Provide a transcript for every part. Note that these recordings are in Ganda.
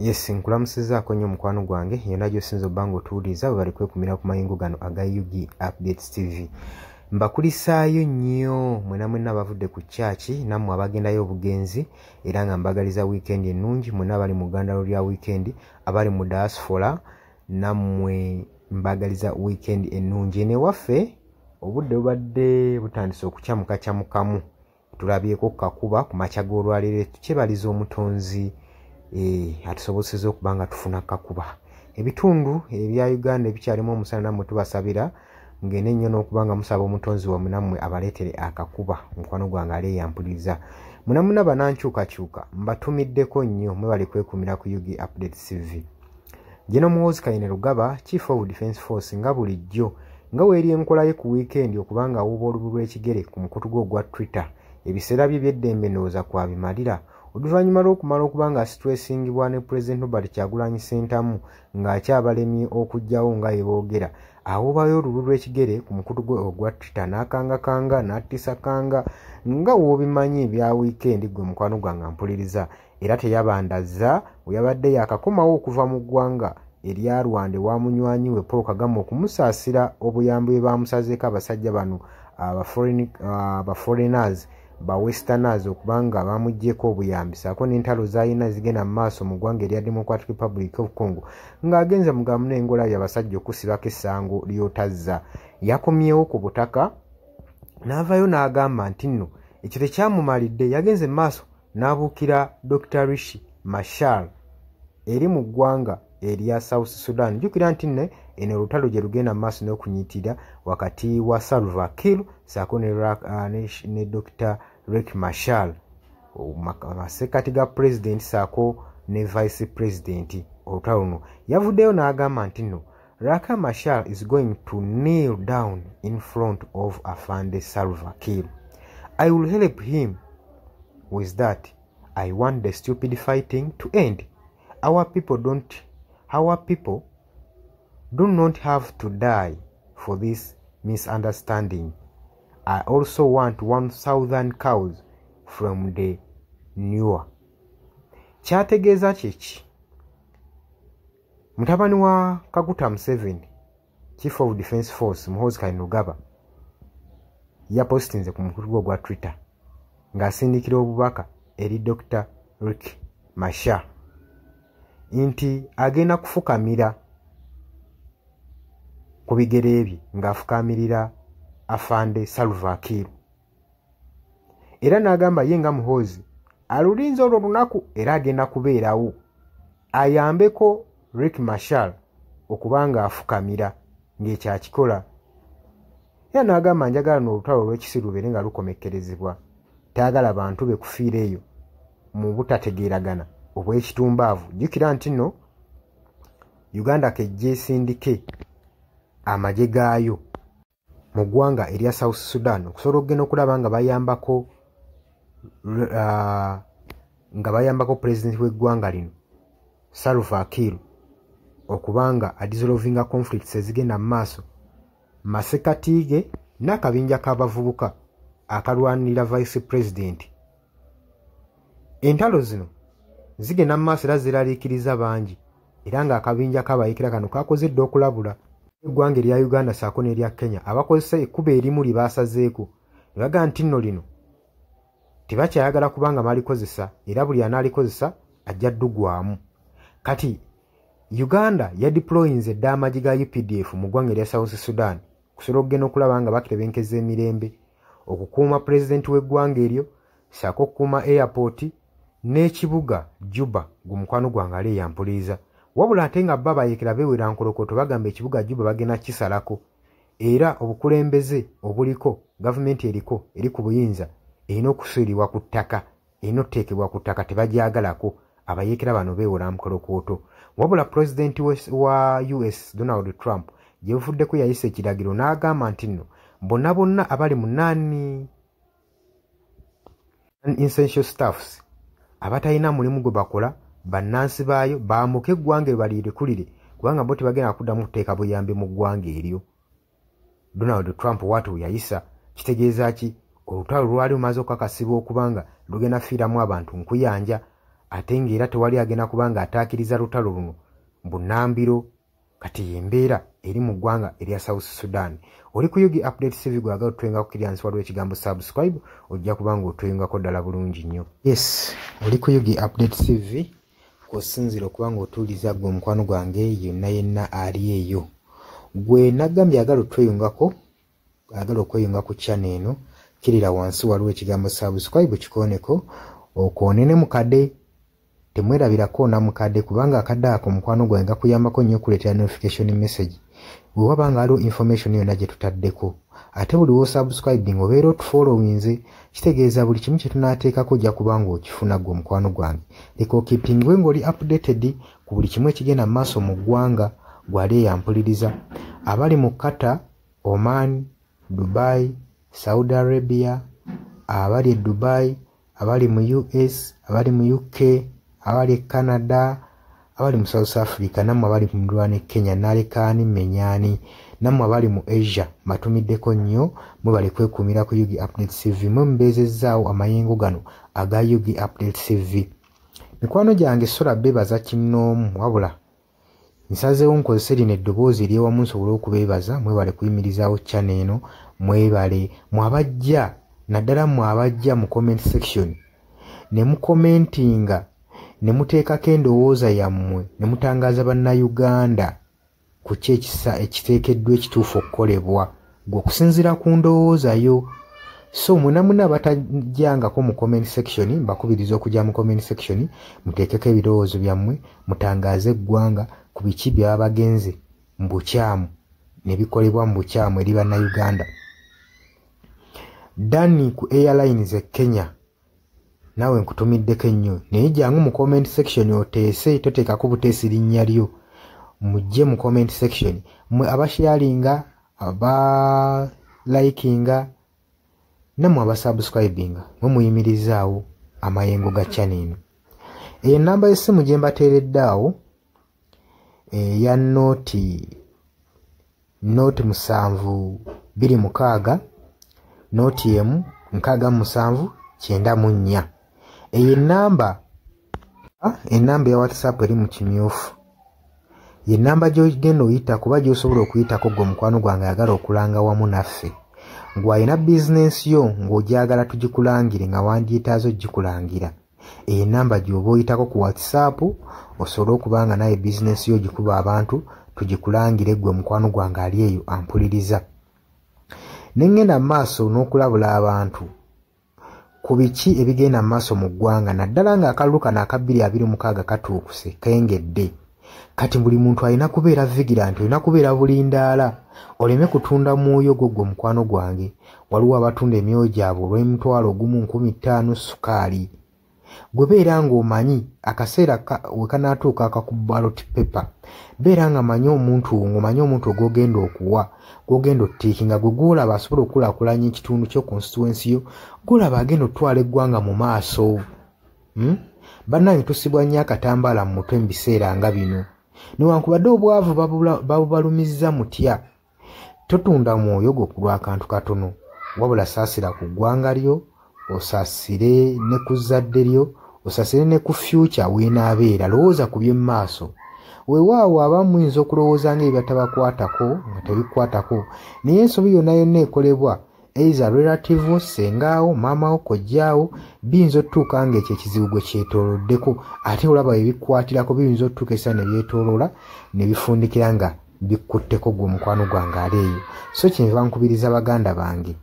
Yes, nkulamusizaako nnyo mukwano gwange yonna gy'osinza obba ng'otuwuliriza bwe bali kwekumira ku mayingo gano aga UG Updates TV. Mbakulisaayo nnyo mwena mwenna abavudde ku kyaki nammwe abagendayo obugenzi, era nga mbagaliza wiikendi ennungi mwenna abali mu ggandalo lya wiikendi, abali mu diaspora nammwe mbagaliza wiikendi ennungi. Eno ewaffe obudde bubadde butandise okukyamukacamukamu, tulabyeko kakuba ku makya g'olwaleero. Tukyebaliza omutonzi atusobosezza okuba nga tufuna kakuba. Ebitundu ebya Uganda ebikyalimu omusana nammwe tubasabira mugende nnyo n'okuba nga musaba omutonzi wammwe nammwe abaleetere akakuba. Mukwano gwange ale yampuliriza mwena mwena banankyukakyuka mbatumiddeko nnyo, mwebale kwekumira ku UG Updates TV. General Muhoozi Kainerugaba, Chief of Defence Force, nga bulijjo nga weeri enkola ye ku wiikendi okuba nga awuuba olubu lw'ekigere ku mukutu gwe ogwa Twitter, ebiseera bye by'eddembe ndowooza kwabimalira oluvannyuma lw'okumala okuba nga asitwesingibwa ne Pulezidenti Robert Kyagulanyi Ssentamu ng'akyabalemye okuggyawo nga ye boogera, awuubayo olubu lw'ekigere ku mukutu gwe ogwa Twitter n'akangakanga n'attisakanga nga w'obimanyi ebya wiikendi gwe mukwano gwange ampuliriza. Era teyabandazza we yabadde yaakakomawo okuva mu ggwanga erya Rwanda ewa munywanyi we Paul Kagame okumusaasira obuyambi bwe baamusazeeko abasajja bano aba foreigners ba westerners okuba nga bamuggyeko obuyambi ssaako n'entalo z'alina ezigenda mu maaso mu ggwanga erya Democratic Republic of Congo, ng'agenze mugamu n'engolabye abasajja okusibako essango ly'otazza. Yakomyewo ku butaka n'avaayo n'agamba nti nno ekyo tekyamumalidde, yagenze mu maaso n'abuukira Dr. Rishi Machar eri mu ggwanga erya South Sudan. Jjukira nti nno eno olutalo gye lugenda mu maaso n'okunyiitira wakati wa Salva Kiir ssaako ne Dr. Riek Machar, amasekkati ga pulezidenti ssaako ne vice president. Olutalo luno yavuddeyo n'agamba nti nno Riek Machar is going to kneel down in front of Afande Salva Kiir. I will help him with that. I want the stupid fighting to end. Our people do not have to die for this misunderstanding. I also want 1,000 cows from the Nuer. Kyategeeza kiki? Mutabani wa Kaguta Museveni, Chief of Defence Force Muhoozi Kainerugaba, yapositinze ku mukutu gwe ogwa Twitter ng'asindikira obubaka eri Dr. Riek Machar nti agenda kufukamira ku bigere bye ng'afukamirira Afande Salva Kiir. Era n'agamba ye nga Muhoozi alulinze olwo lunaku era agenda kubeerawo ayambeko Riek Machar okuba ng'afukamira ng'ekyakikola. Era n'agamba njagala n'olutalo olw'ekisiru lubeere nga lukomekkerezebwa, tayagala bantu be kufiira eyo mu butategeeragana obw'ekitumbaavu. Jjukira nti nno Uganda kejja esindike amagye gaayo mu ggwanga erya South Sudan okusobola okugenda okulaba nga bayambako pulezidenti w'eggwanga lino Salva Kiir okuba nga adissolvinga conflicts ezigenda mu maaso masekati ge n'akabinja k'abavubuka akalwanirira vice president. Entalo zino zigenda mu maaso era ziraliikiriza bangi, era ng'akabinja k'abayeekera kano kakoze dda okulabula eggwanga erya Uganda ssaako n'erya Kenya abakozesa ekkubo erimu lye baasazeeko ne bagamba nti nno lino tebakyayagala kubanga balikozesa era buli anaalikozesa ajja ddugwamu. Kati Uganda yadeployinze dda amagye ga UPDF mu ggwanga erya South Sudan okusobola okugenda okulaba nga batebenkeza emirembe, okukuuma pulezidenti w'eggwanga eryo ssaako okukuuma airport n'ekibuga Juba gwe mukwano gwange ale yampuliriza. Wabula ate nga bo abayeekera beewera nkolokoto bagamba ekibuga Juba bagenda kisalako, era obukulembeze obuliko gavumenti eriko eri ku buyinza erina okusuulibwa ku ttaka, erina okuteekebwa ku ttaka, tebagyagalako. Abayeekera bano beewola nkolokooto. Wabula pulezidenti wa US Donald Trump gye buvuddeko yayisa ekiragiro n'agamba nti nno bonna bonna abali mu non essential staffs abatalina mulimu gwe bakola bannansi baayo bambuke eggwanga balirekulire kubanga bo tebagenda kuddamu kuteeka buyambi mu ggwanga eryo. Donald Trump waatu we yayisa kitegeeza ki? Olutalo lwali lumaze okukakasibwa okuba nga lugenda fiiramu abantu nkuyanja. Ate ng'era tewali agenda kuba nga ataakiriza lutalo luno bunnambiro. Kati y'embeera eri mu ggwanga erya South Sudan. Oli ku UG Update TV, gwagala otwengako kiri wansi waliwo ekigambo subscribe, ojja kuba nga otwengako ddala bulungi nnyo. Yes, oli ku UG Update TV kw'osinziira okuba nga otuuliza gwe omukwano gwange yenna yenna ali eyo. Gwe nagambye agala otweyungako, agala okweyunga ku channel eno, kirira wansi waliwo ekigambo subscribe, kikooneko, okoone ne mukadde. Temwerabirako na mukadde, kubanga akadde ako omukwano gwange gakuyambako nnyo okuleetera notification message bwe waba nga waliwo information yonna gye tutaddeko. Ate buli w'osubscribing obeera otufollowinze, kitegeeza buli kimu kye tunaateekako ojja kuba nga okifuna. Gwe omukwano gwange, leka okeepingwe ng'oli updated ku buli kimu ekigenda mu maaso mu ggwanga. Gwali eyampuliriza abali mu Qatar, Oman, Dubai, Saudi Arabia, abali e Dubai, abali mu US, abali mu UK, abali e Canada, abali mu South Africa, nammwe abali ku muliraano e Kenya, nalekaani menyaani, nammwe abali mu Asia, mbatumiddeko nnyo. Mwebale kwekuumira ku UG Update TV, mwe mubeezezzaawo amayengo gano aga UG Update TV. Mikwano gyange, sola beebaza kinnoomu, wabula nsazeewo nkozese lino eddoboozi eryewamu nsobole okubeebaza. Mwebale kuyimirizaawo channel eno, mwebale mwabajja, naddala mmwe abajja mu comment section ne mucommentinga ne muteekako endowooza yammwe ne mutangaaza Bannayuganda ku ki ekisa ekiteekeddwa ekituufu okukolebwa gwe okusinziira ku ndowooza yo. So mwena mwena abatajjangako mu comment section, mbakubiriza okujja mu comment section muteekeko ebirowoozo byammwe, mutangaaze eggwanga ku biki byaba bagenze mu bukyamu ne bikolebwa mu bukyamu eri Bannayuganda. Dani ku airlines e Kenya, naawe nkutumiddeko ennyo, naye jangu mu comment section oteese, toteekako buteesi linnya lyo. Mujje mu comment section mwe abasharinga, abalikinga, nammwe abasubscribinga, mwe muyimirizaawo amayengo ga channel eno. Eyo enamba y'essimu gye mbateeredde awo eya 0 0 7 2 6 0 1 67 94. Eyo enamba ya WhatsApp eri mu kimyufu, ye namba gy'ogenda oyita kuba gy'osobola okuyitako gwe omukwano gwange ayagala okulanga wamu naffe, gw'alina bizinensi yo ng'ogyagala tugikulangire, nga wandyetaaze ogikulangira. Eyo enamba gy'oba oyitako ku WhatsApp osobole okuba nga naye bizinensi yo ogikuba abantu tugikulangire, gwe mukwano gwange ali eyo ampuliriza. Ne ŋŋenda mu maaso n'okulabula abantu ku biki ebigenda mu maaso mu ggwanga, naddala ng'akalulu kano aka 2026 katuukuse kengedde. Kati buli muntu alina kubeera vigilant, olina kubeera bulindaala oleme kutunda mwoyo gwo. Gwe mukwano gwange, waliwo abatunda emyoyo gyabwe olw'omutwalo 1, 5,000 sukaali. Gwe beera ng'omanyi akaseera we kanaatuuka akaku ballot paper, beera nga manyi omuntu, ng'omanyi omuntu ogwogenda okuwa, gwogenda otiikinga, gwe gwolaba asobola okukulaakulanya ekitundu kyo, constituency yo, gwolaba agenda otwala eggwanga mu maaso. Bannange, tusibwa nnyo akatambaala mu mutwe mu biseera nga bino. Newankubadde obwavu babubalumizza mutya, totunda mwoyo gwo ku lw'akantu katono, wabula saasira ku ggwanga lyo, osaasire ne ku zzadde lyo, osaasire ne ku future weenaabeera. Lowooza ku by'emmaaso. Weewaawo abamu muyinza okulowooza nga ebibatabakwatako nga tebikwatako, naye ensobi yonna yonna ekolebwa either relative wo, sengaawo, maamawo, kojjaawo, biyinza otutuuka nga ekyo ekizibu gwe kyetooloddeko. Ate olaba ebikwatirako biyinza otutuuka ekiseera ne byetooloola ne bifundikira nga bikkutteko gwe omukwano gwange ali eyo. So kyenva nkubiriza baganda bange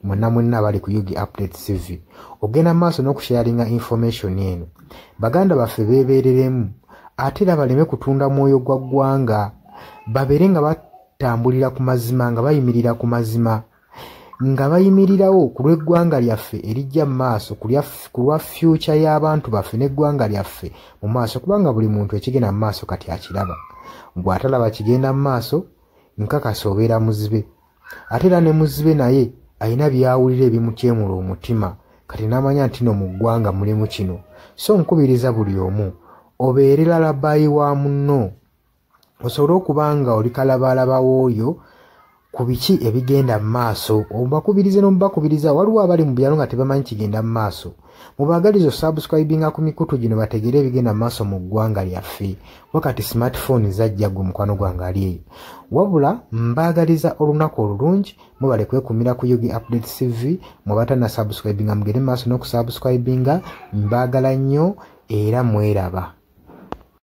mwenna mwenna abali ku UG Update TV ogenda maaso n'okusharinga information eno, baganda baffe beebereremu, ate era baleme kutunda mwoyo gwa ggwanga, babeere nga batambulira ku mazima, nga bayimirira ku mazima, nga bayimirirawo ku lw'eggwanga lyaffe erijja mu maaso, ku lwa future y'abantu baffe n'eggwanga lyaffe mu maaso, kubanga buli muntu ekigenda mu maaso kati akiraba. Bw'atalaba kigenda mu maaso, nkakasa obeera muzibe. Ate era ne muzibe naye alina by'awulira ebimutyemula omutima, kati n'amanya nti no mu ggwanga mulimu kino. So nkubiriza buli omu obeere lalabayi wa munno, osobole okuba nga oli kalabaalaba w'oyo. ku biki ebigenda mu maaso. Obakubirize n'omubakubiriza, waliwo abali mu byalo nga tebamanyi kigenda mu maaso. Mubaagalize osubscribinga ku mikutu gino bategere ebigenda mu maaso mu ggwanga lyaffe. Wakati smartphone zajja, gwe mukwano gwange ali eyo. Wabula mbaagaliza olunaku olulungi, mubale kwekumira ku UG Update TV. Mwe subscribinga, mugende mu maaso n'okusubscribinga. Mbaagala nnyo era mweraba.